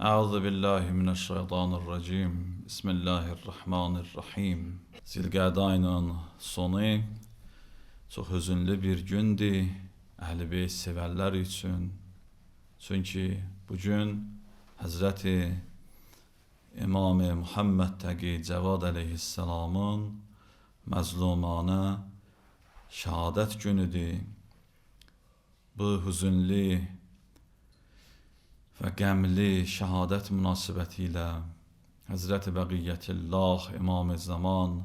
Euzu billahi mineşşeytanirracim. Bismillahirrahmanirrahim. Zilqədə ayının sonu çox hüzünlü bir gündür Əhl-i Beyt sevərlər üçün. Çünki bu gün Həzrəti İmam Muhammed Təqi Cəvad əleyhissalamın məzlumanə şəhadət günüdür. Bu hüzünlü və qəmli şəhadət münasibəti ilə Həzrəti Bəqiyyətillah İmam-ı Zaman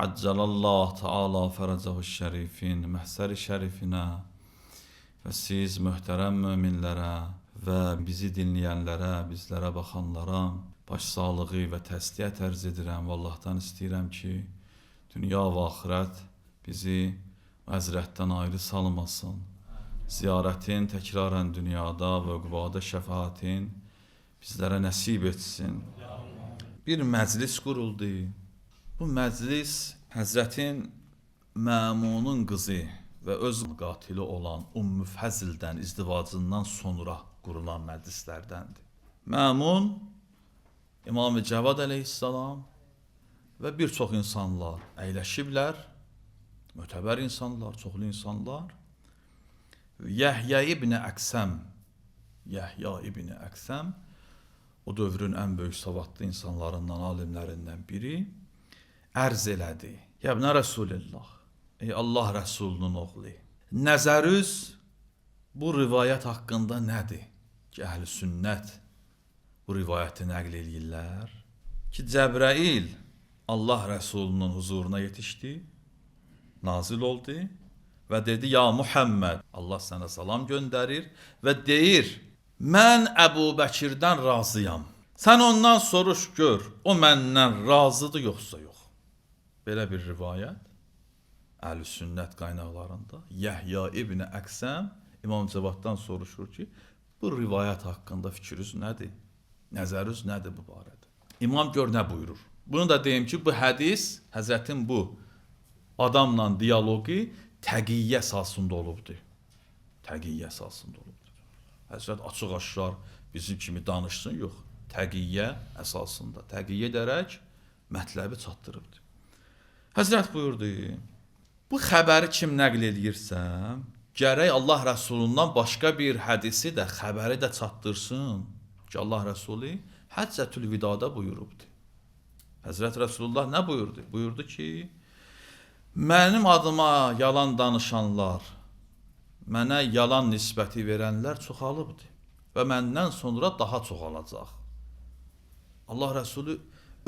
Əccəlallah Teala fərəcəhu şərifin məhsər-i şərifinə və siz möhtərəm möminlərə və bizi dinləyənlərə, bizlərə baxanlara başsağlığı və təsliyyət ərz edirəm və Allahdan istəyirəm ki, dünya və axirət bizi həzrətdən ayrı salmasın. Ziyarətin təkrarən dünyada və uqbada şəfaatin bizlərə nəsib etsin. Bir məclis quruldu. Bu məclis Həzrətin Məmunun qızı və öz qatili olan Ümmü Fəzildən izdivacından sonra qurulan məclislərdəndir. Məmun, İmam-ı Cəvad əleyhissalam və bir çox insanlar əyləşiblər, mötəbər insanlar, çoxlu insanlar. Yəhya ibn Əqsəm, Yəhya ibn Əqsəm o dövrün ən böyük savadlı insanlarından, alimlərindən biri ərz elədi. Yəbnə Rəsulillah, ey Allah Rəsulunun oğlu, nəzərüz bu rivayət haqqında nədir ki, əhl-i sünnət bu rivayəti nəql eləyirlər ki, Cəbrəil Allah Rəsulunun huzuruna yetişdi, nazil oldu və dedi, ya Muhammed, Allah sənə salam göndərir və deyir, mən Əbu Bəkirdən razıyam. Sən ondan soruş gör, o məndən razıdır yoxsa yox. Belə bir rivayət Əhl-i sünnət qaynaqlarında Yəhya ibn Əqsəm İmam Cavaddan soruşur ki, bu rivayət haqqında fikriniz nədir? Nəzəriniz nədir bu barədə? İmam gör nə buyurur. Bunu da deyim ki, bu hədis Həzrətin bu adamla diyaloqu təqiyyə əsasında olubdur. Təqiyyə əsasında olubdur. Həzrət açıq-aşkar bizim kimi danışsın, yox. Təqiyyə əsasında. Təqiyyə edərək mətləbi çatdırıbdır. Həzrət buyurdu, bu xəbəri kim nəql eləyirsə, gərək Allah Rəsulundan başqa bir hədisi də, xəbəri də çatdırsın ki, Allah Rəsulü Həccətül Vidada buyurubdur. Həzrət Rəsulullah nə buyurdu? Buyurdu ki, mənim adıma yalan danışanlar, mənə yalan nisbəti verənlər çoxalıbdır və məndən sonra daha çoxalacaq. Allah Rəsulü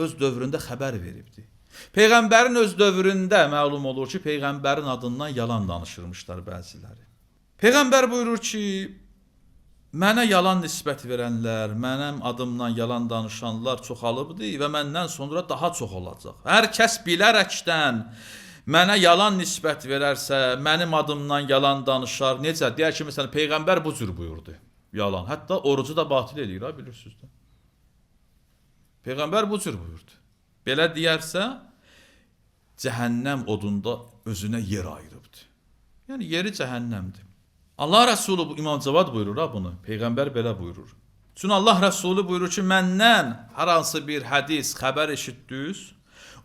öz dövründə xəbər veribdir. Peyğəmbərin öz dövründə məlum olur ki, Peyğəmbərin adından yalan danışırmışlar bəziləri. Peyğəmbər buyurur ki, mənə yalan nisbət verənlər, mənim adımdan yalan danışanlar çoxalıbdır və məndən sonra daha çox olacaq. Hər kəs bilərəkdən mənə yalan nisbət verərsə, mənim adımdan yalan danışar. Necə? Deyər ki, məsələn, Peyğəmbər bu cür buyurdu. Yalan. Hətta orucu da batil eləyir, ha, bilirsiniz də. Peyğəmbər bu cür buyurdu. Belə deyərsə, cəhənnəm odunda özünə yer ayırıbdır. Yəni, yeri cəhənnəmdir. Allah Rəsulü, İmam Cavad buyurur ha bunu, Peyğəmbər belə buyurur. Çünki Allah Rəsulü buyurur ki, məndən hər hansı bir hədis, xəbər eşitdiniz,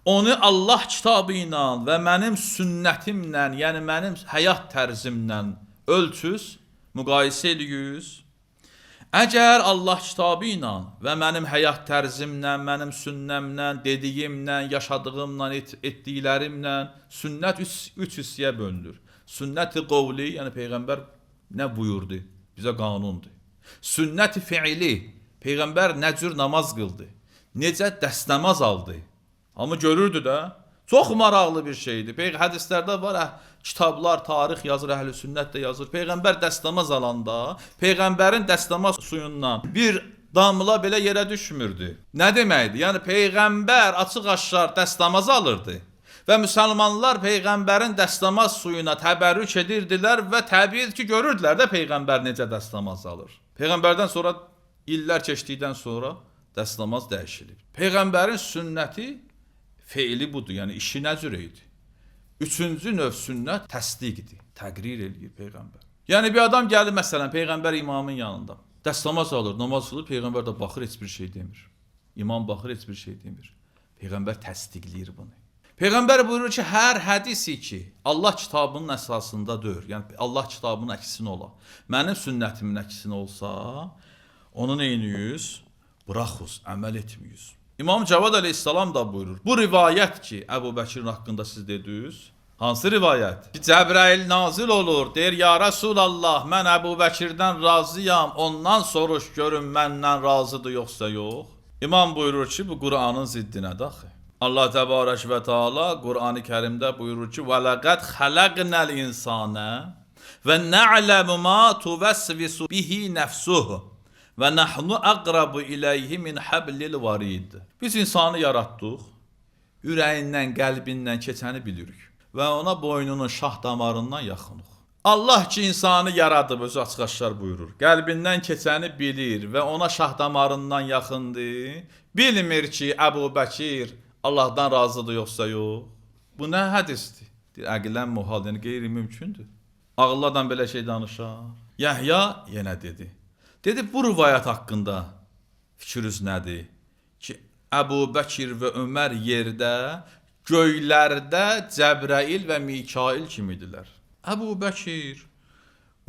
onu Allah kitabı ilə və mənim sünnətimlə, yəni mənim həyat tərzimlə ölçüz, müqayisə ediyiz. Əgər Allah kitabı ilə və mənim həyat tərzimlə, mənim sünnəmlə, dediyimlə, yaşadığımla, etdiklərimlə sünnət üç hissəyə bölünür. Sünnət-i qovli, yəni Peyğəmbər nə buyurdu? Bizə qanundur. Sünnət-i fiili, Peyğəmbər nə cür namaz qıldı? Necə dəstəmaz aldı? Amma görürdü də. Çox maraqlı bir şeydir. Hədislərdə var, kitablar, tarix yazır, əhl-i sünnət də yazır. Peyğəmbər dəstəmaz alanda, Peyğəmbərin dəstəmaz suyundan bir damla belə yerə düşmürdü. Nə deməkdir? Yəni Peyğəmbər açıq-aşkar dəstəmaz alırdı. Və müsəlmanlar Peyğəmbərin dəstəmaz suyuna təbərrük edirdilər və təbii ki, görürdülər də Peyğəmbər necə dəstəmaz alır. Peyğəmbərdən sonra illər keçdikdən sonra dəstəmaz dəyişilib. Peyğəmbərin sünnəti feili budur, yəni işi nə cür idi? Üçüncü növ sünnət təsdiqdir, təqrir eləyir Peyğəmbər. Yəni bir adam gəlir məsələn Peyğəmbər imamın yanında. Dəstəmaz alır, namaz qılır, Peyğəmbər də baxır, heç bir şey demir. İmam baxır, heç bir şey demir. Peyğəmbər təsdiqləyir bunu. Peyğəmbər buyurur ki, hər hədisi ki, Allah kitabının əsasında deyil, yəni Allah kitabının əksinə ola, mənim sünnətimin əksinə olsa, onu neyiniyiz? Buraxız, əməl etməyiz. İmam Cavad əleyhissalam da buyurur, bu rivayət ki, Əbu Bəkirin haqqında siz dediniz, hansı rivayət? Ki, Cəbrail nazil olur, deyir, ya Rəsulallah, mən Əbu Bəkirdən razıyam, ondan soruş görün məndən razıdır yoxsa yox. İmam buyurur ki, bu Qur'anın ziddinədir axı. Allah Təbarək və Teala Qur'an-ı Kərimdə buyurur ki, وَلَقَدْ خَلَقْنَا الْاِنْسَانَ وَنَعْلَمُ مَا تُوَسْوِسُ بِهِ نَفْسُهُ وَنَحْنُ أَقْرَبُ إِلَيْهِ مِنْ حَبْلِ الْوَرِيدِ. Biz insanı yaratdıq, ürəyindən, qəlbindən keçəni bilirik və ona boynunun şah damarından yaxınıq. Allah ki insanı yaradıb, özü açıq-aşkar buyurur. Qəlbindən keçəni bilir və ona şah damarından yaxındır. Bilmir ki, Əbu Bəkir Allahdan razıdır yoxsa yox. Bu nə hədisdir? Deyir, əqlən muhal, yəni qeyri-mümkündür. Ağıllı adam belə şey danışar. Yəhya yenə dedi. Dedi, bu rivayət haqqında fikriniz nədir? Ki, Əbu Bəkir və Ömər yerdə, göylərdə Cəbrəil və Mikail kimidirlər. Əbu Bəkir,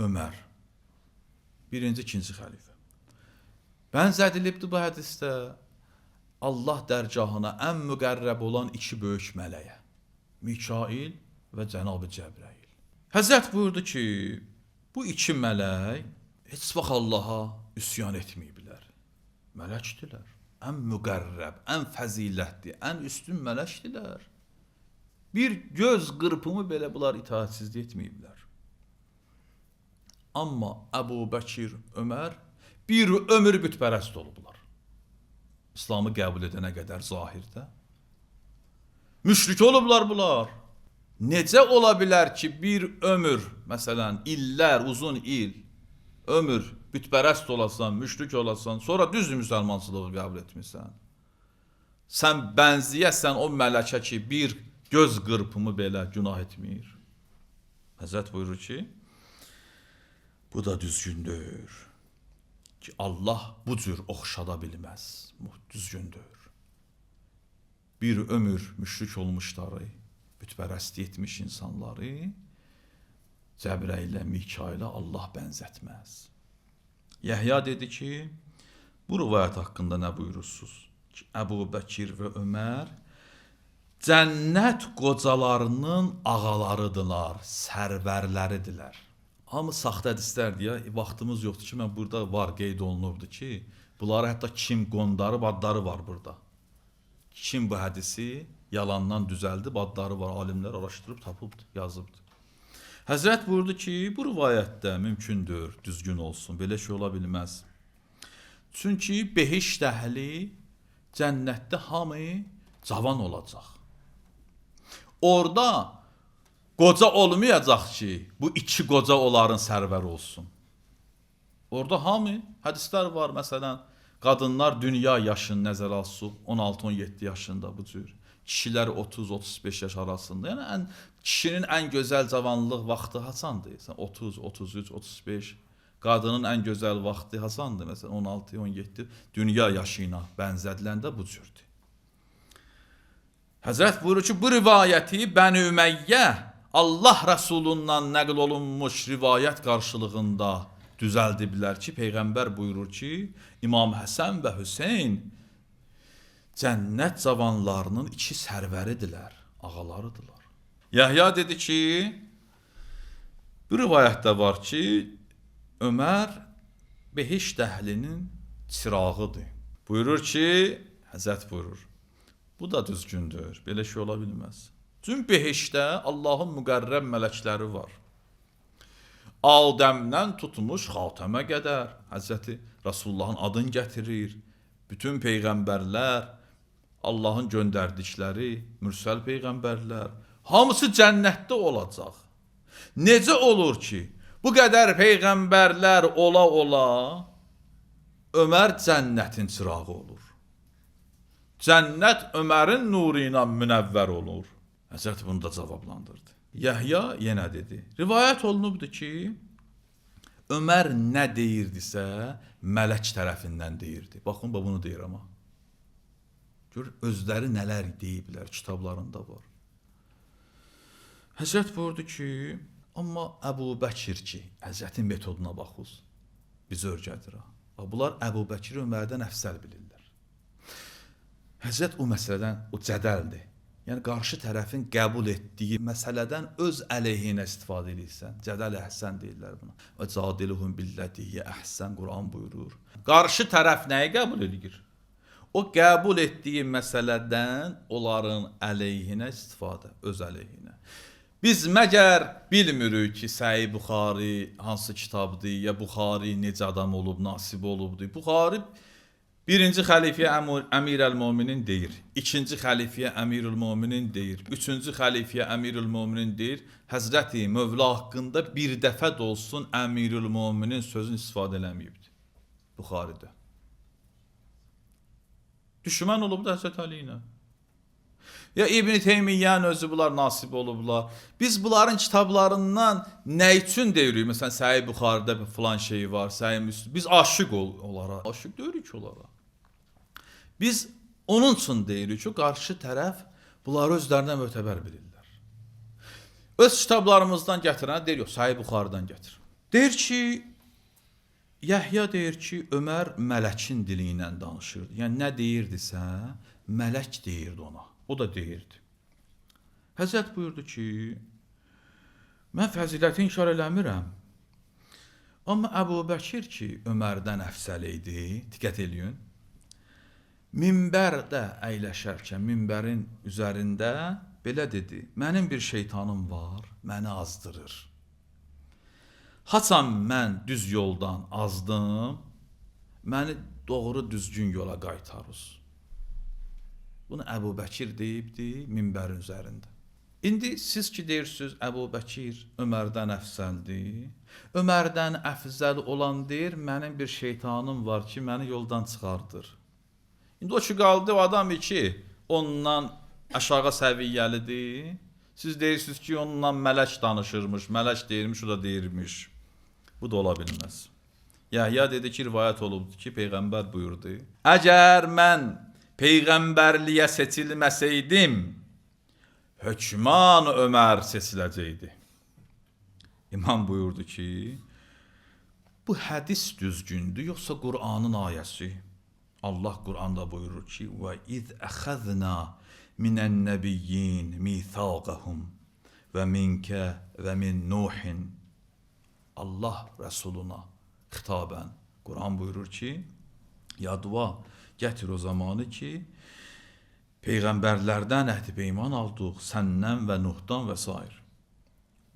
Ömər, birinci, ikinci xəlifə. Bənzədilibdir bu hədisdə Allah dərgahına ən müqərrəb olan iki böyük mələyə, Mikail və Cənab-ı Cəbrəil. Həzrət buyurdu ki, bu iki mələk heç vaxt Allaha üsyan etməyiblər. Mələkdilər. Ən müqərrəb, ən fəzilətli, ən üstün mələkdilər. Bir göz qırpımı belə bunlar itaətsizlik etməyiblər. Amma Əbu Bəkir, Ömər bir ömür bütpərəst olublar. İslamı qəbul edənə qədər zahirdə. Müşrik olublar bunlar. Necə ola bilər ki, bir ömür, məsələn, illər, uzun il, ömür bütpərəst olasan, müşrik olasan, sonra düz müsəlmançılığı qəbul etmirsən. Sən bənziyəsən o mələkə ki, bir göz qırpımı belə günah etmir. Həzrət buyurur ki, bu da düzgündür. Ki, Allah bu cür oxşada bilməz. Düzgündür. Bir ömür müşrik olmuşları, bütpərəstlik etmiş insanları Cəbrəilə, Mikailə Allah bənzətməz. Yəhya dedi ki, bu rivayət haqqında nə buyurursunuz? Ki, Əbu Bəkir və Ömər cənnət qocalarının ağalarıdırlar, sərvərləridirlər. Hamı saxta hədislərdir ya, vaxtımız yoxdur ki, mən burada var, qeyd olunubdur ki, bunları hətta kim qondarıb, adları var burada. Kim bu hədisi yalandan düzəldib, adları var, alimlər araşdırıb, tapıbdır, yazıbdır. Həzrət buyurdu ki, bu rivayətdə mümkündür, düzgün olsun, belə şey ola bilməz. Çünki behişt əhli cənnətdə hamı cavan olacaq. Orada qoca olmayacaq ki, bu iki qoca onların sərvəri olsun. Orada hamı, hədislər var, məsələn, qadınlar dünya yaşını nəzərə alsın, 16-17 yaşında bu cür. Kişilər 30-35 yaş arasında. Yəni, kişinin ən gözəl cavanlıq vaxtı haçandır? 30, 33, 35. Qadının ən gözəl vaxtı haçandır? Məsələn, 16-17. Dünya yaşı ilə bənzədiləndə bu cürdür. Həzrət buyurur ki, bu rivayəti Bəni Üməyyə Allah Rəsulundan nəql olunmuş rivayət qarşılığında düzəldiblər ki, Peyğəmbər buyurur ki, İmam Həsən və Hüseyn cənnət cavanlarının iki sərvəridirlər, ağalarıdırlar. Yəhya dedi ki, bir rivayətdə var ki, Ömər behişt əhlinin çırağıdır. Buyurur ki, Həzrət buyurur, bu da düzgündür, belə şey ola bilməz. Çünki behiştdə Allahın müqərrəb mələkləri var. Adəmdən tutmuş xatəmə qədər Həzrəti Rəsulullahın adını gətirir. Bütün peyğəmbərlər, Allahın göndərdikləri mürsəl peyğəmbərlər, hamısı cənnətdə olacaq. Necə olur ki, bu qədər peyğəmbərlər ola-ola Ömər cənnətin çırağı olur. Cənnət Ömərin nuru ilə münəvvər olur. Həzrət bunu da cavablandırdı. Yəhya yenə dedi. Rivayət olunubdur ki, Ömər nə deyirdisə, mələk tərəfindən deyirdi. Baxın, bunu deyir amma. Gör, özləri nələr deyiblər, kitablarında var. Həzrət buyurdu ki, amma Əbu Bəkir ki, Həzrətin metoduna baxız, biz örgədir. Bunlar Əbu Bəkiri Ömərdən əfsəl bilirlər. Həzrət o məsələdən, o cədəldir. Yəni, qarşı tərəfin qəbul etdiyi məsələdən öz əleyhinə istifadə edirsən. Cədəl əhsən deyirlər buna. Və cadiluhum billətihi əhsən, Quran buyurur. Qarşı tərəf nəyi qəbul edir? O qəbul etdiyi məsələdən onların əleyhinə istifadə, öz əleyhinə. Biz məgər bilmirik ki, Səhih Buxari hansı kitabdır, ya Buxari necə adam olub, nasib olubdur. Buxari birinci xəlifəyə Əmir-əl-Möminin deyir, ikinci xəlifəyə Əmir-ül-Möminin deyir, üçüncü xəlifəyə Əmir-ül-Möminin deyir. Həzrəti Mövla haqqında bir dəfə də olsun Əmir-ül-Möminin sözünü istifadə eləməyibdir Buxaridə. Düşmən olub da Həzrət Əli ilə. Ya İbn Teymiyyənin özü bunlar nasib olublar. Biz bunların kitablarından nə üçün deyirik? Məsələn, Səhih Buxaridə bir filan şey var, Səhih Müslim. Biz aşiq onlara, aşiq deyirik onlara. Biz onun üçün deyirik ki, qarşı tərəf bunları özlərinə mötəbər bilirlər. Öz kitablarımızdan gətirənə deyir, yox, Səhih Buxaridən gətir. Deyir ki, Yəhya deyir ki, Ömər mələkin dili ilə danışırdı. Yəni, nə deyirdisə, mələk deyirdi ona. O da deyirdi. Həzrət buyurdu ki, mən fəziləti inkar eləmirəm. Amma Əbu Bəkir ki, Ömərdən əfsəl idi, diqqət eləyin. Minbərdə əyləşərkən, minbərin üzərində belə dedi, mənim bir şeytanım var, məni azdırır. Haçan mən düz yoldan azdım, məni doğru düzgün yola qaytarız. Bunu Əbu Bəkir deyibdi minbərin üzərində. İndi siz ki deyirsiniz, Əbu Bəkir Ömərdən əfsəldir. Ömərdən əfzəl olan deyir, mənim bir şeytanım var ki, məni yoldan çıxardır. İndi o ki qaldı, o adam ki, ondan aşağı səviyyəlidir. Siz deyirsiniz ki, onunla mələk danışırmış, mələk deyirmiş, o da deyirmiş. Bu da ola bilməz. Yəhya dedi ki, rivayət olubdur ki, Peyğəmbər buyurdu. Əgər mən Peyğəmbərliyə seçilməsəydim, hökman Ömər seçiləcəkdi. İmam buyurdu ki, bu hədis düzgündür, yoxsa Qur'anın ayəsi? Allah Qur'anda buyurur ki, və iz əxəznə minən-nəbiyyin mithaqahum və minkə və min Nuhin. Allah Rəsuluna xitabən Quran buyurur ki, yadıva gətir o zamanı ki, peyğəmbərlərdən əhd-i peyman aldıq, səndən və Nuhdan və s.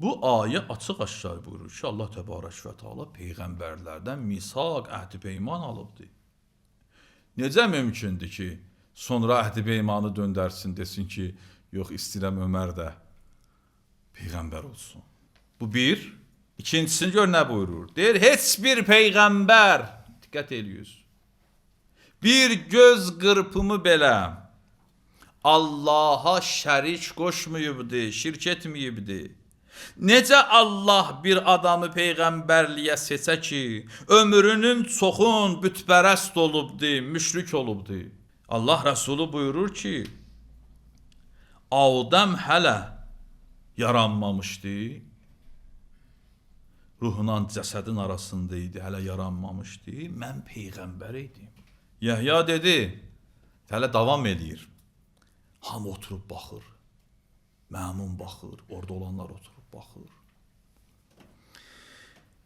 Bu ayə açıq-aşkar buyurur ki, Allah Təbarək və Teala peyğəmbərlərdən misaq, əhd-i peyman alıbdır. Necə mümkündür ki, sonra əhd-i peymanı döndərsin, desin ki, yox, istəyirəm Ömər də peyğəmbər olsun. Bu bir. İkincisini gör nə buyurur. Deyir, heç bir peyğəmbər, diqqət eləyirsiniz, bir göz qırpımı belə Allaha şərik qoşmayıbdı, şirk etməyibdi. Necə Allah bir adamı peyğəmbərliyə seçə ki, ömrünün çoxun bütpərəst olubdu, müşrik olubdu. Allah Rəsulu buyurur ki, Adəm hələ yaranmamışdı, ruhla cəsədin arasında idi, hələ yaranmamışdı, mən peyğəmbər idim. Yəhya dedi, hələ davam eləyir. Hamı oturub baxır, Məmun baxır, orada olanlar oturub baxır.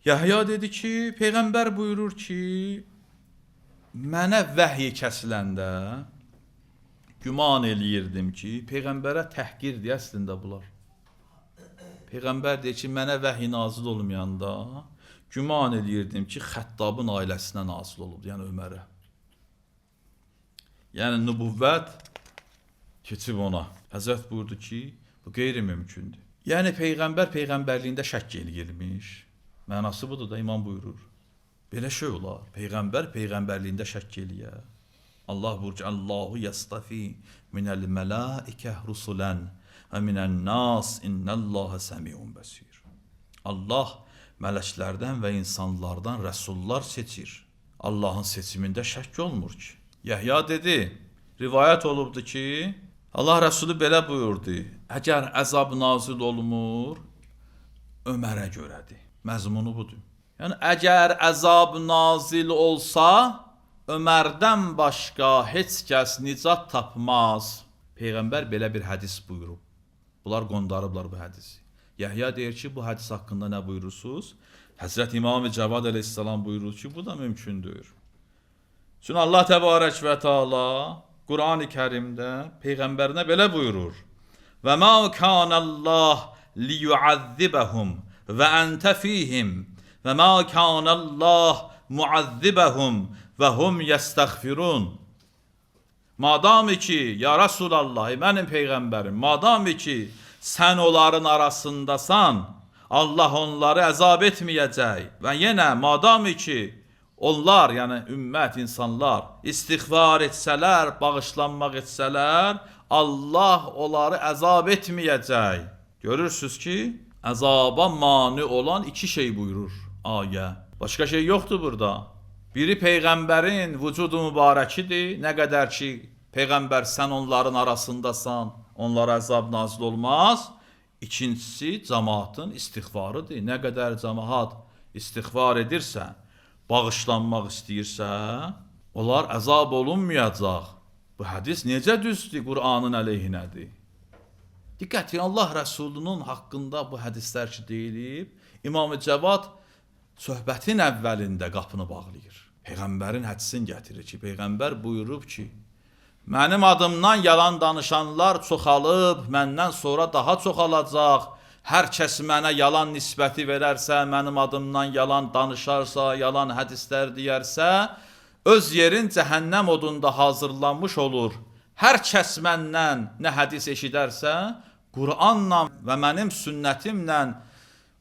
Yəhya dedi ki, Peyğəmbər buyurur ki, mənə vəhiy kəsiləndə güman eləyirdim ki, Peyğəmbərə təhqirdir əslində bunlar. Peyğəmbər deyir ki, mənə vəhiy nazil olmayanda güman eləyirdim ki, Xəttabın ailəsinə nazil olubdu, yəni Ömərə. Yəni nübüvvət keçib ona. Həzrət buyurdu ki, bu qeyri-mümkündür. Yəni Peyğəmbər peyğəmbərliyində şəkk eləyirmiş. Mənası budur da, imam buyurur. Belə şey olar. Peyğəmbər peyğəmbərliyində şəkk eləyər. Allah buyurur ki, Allahu yastafi minəl mələikə rusulən və minən nas innallaha səmiun bəsir. Allah mələklərdən və insanlardan rəsullar seçir. Allahın seçimində şəkk olmur ki. Yəhya dedi, rivayət olubdur ki, Allah Rəsulü belə buyurdu, əgər əzab nazil olmur, Ömərə görədir. Məzmunu budur. Yəni, əgər əzab nazil olsa, Ömərdən başqa heç kəs nicat tapmaz. Peyğəmbər belə bir hədis buyurub. Bunlar qondarıblar bu hədisi. Yəhya deyir ki, bu hədis haqqında nə buyurursunuz? Həzrət İmam Cavad əleyhissalam buyurur ki, bu da mümkündür. Çünki Allah Təbarək və Teala Qur'an-ı Kərimdə peyğəmbərinə belə buyurur: "Və ma kanallah liyuazzibahum və ente fihim və ma kanallah muazzibahum və hum yestəğfirun." Madam ki, ya Rəsulallah, mənim peyğəmbərim, madam ki sən onların arasındasan, Allah onları əzab etməyəcək. Və yenə madam ki onlar, yəni ümmət, insanlar istiğfar etsələr, bağışlanmaq etsələr, Allah onları əzab etməyəcək. Görürsünüz ki, əzaba mane olan iki şey buyurur ayə. Başqa şey yoxdur burada. Biri peyğəmbərin vücudu mübarəkidir. Nə qədər ki peyğəmbər sən onların arasındasan, onlara əzab nazil olmaz. İkincisi cəmaatın istiğfarıdır. Nə qədər cəmaat istiğfar edirsə, bağışlanmaq istəyirsə, onlar əzab olunmayacaq. Bu hədis necə düzdür Qur'anın əleyhinədir? Diqqət edin, Allah Rəsulunun haqqında bu hədislər ki deyilib, İmam Cavad söhbətin əvvəlində qapını bağlayır. Peyğəmbərin hədisini gətirir ki, Peyğəmbər buyurub ki, mənim adımdan yalan danışanlar çoxalıb, məndən sonra daha çoxalacaq. Hər kəs mənə yalan nisbəti verərsə, mənim adımdan yalan danışarsa, yalan hədislər deyərsə, öz yerin cəhənnəm odunda hazırlanmış olur. Hər kəs məndən nə hədis eşidərsə, Qur'anla və mənim sünnətimlə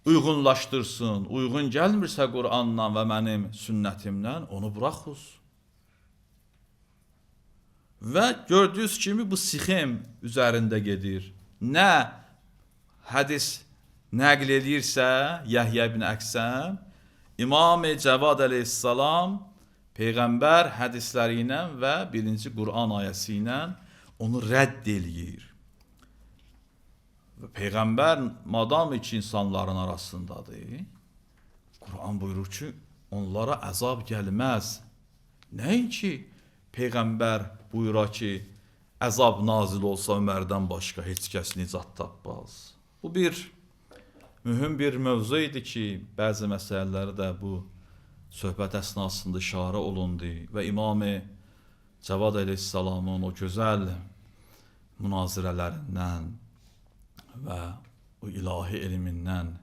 uyğunlaşdırsın. Uyğun gəlmirsə Qur'anla və mənim sünnətimlə, onu buraxız. Və gördüyünüz kimi bu sixem üzərində gedir. Nə hədis nəql eləyirsə Yəhya ibn Əksəm, İmam Cavad əleyhissalam Peyğəmbər hədisləri ilə və birinci Qur'an ayəsi ilə onu rədd eləyir. Və Peyğəmbər madam ki insanların arasındadır, Qur'an buyurur ki, onlara əzab gəlməz. Nəinki Peyğəmbər buyura ki, əzab nazil olsa Ömərdən başqa heç kəs nicat tapmaz. Bu bir mühüm bir mövzu idi ki, bəzi məsələləri də bu söhbət əsnasında işarə olundu və İmam Cavad əleyhissalamın o gözəl münazirələrindən və o ilahi elmindən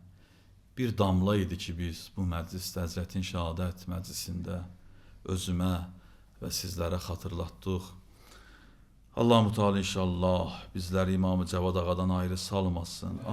bir damla idi ki, biz bu məclisdə, Həzrətin şəhadət məclisində özümə və sizlərə xatırlatdıq. Allah-u Teala inşallah bizləri İmam Cavad ağadan ayrı salmasın.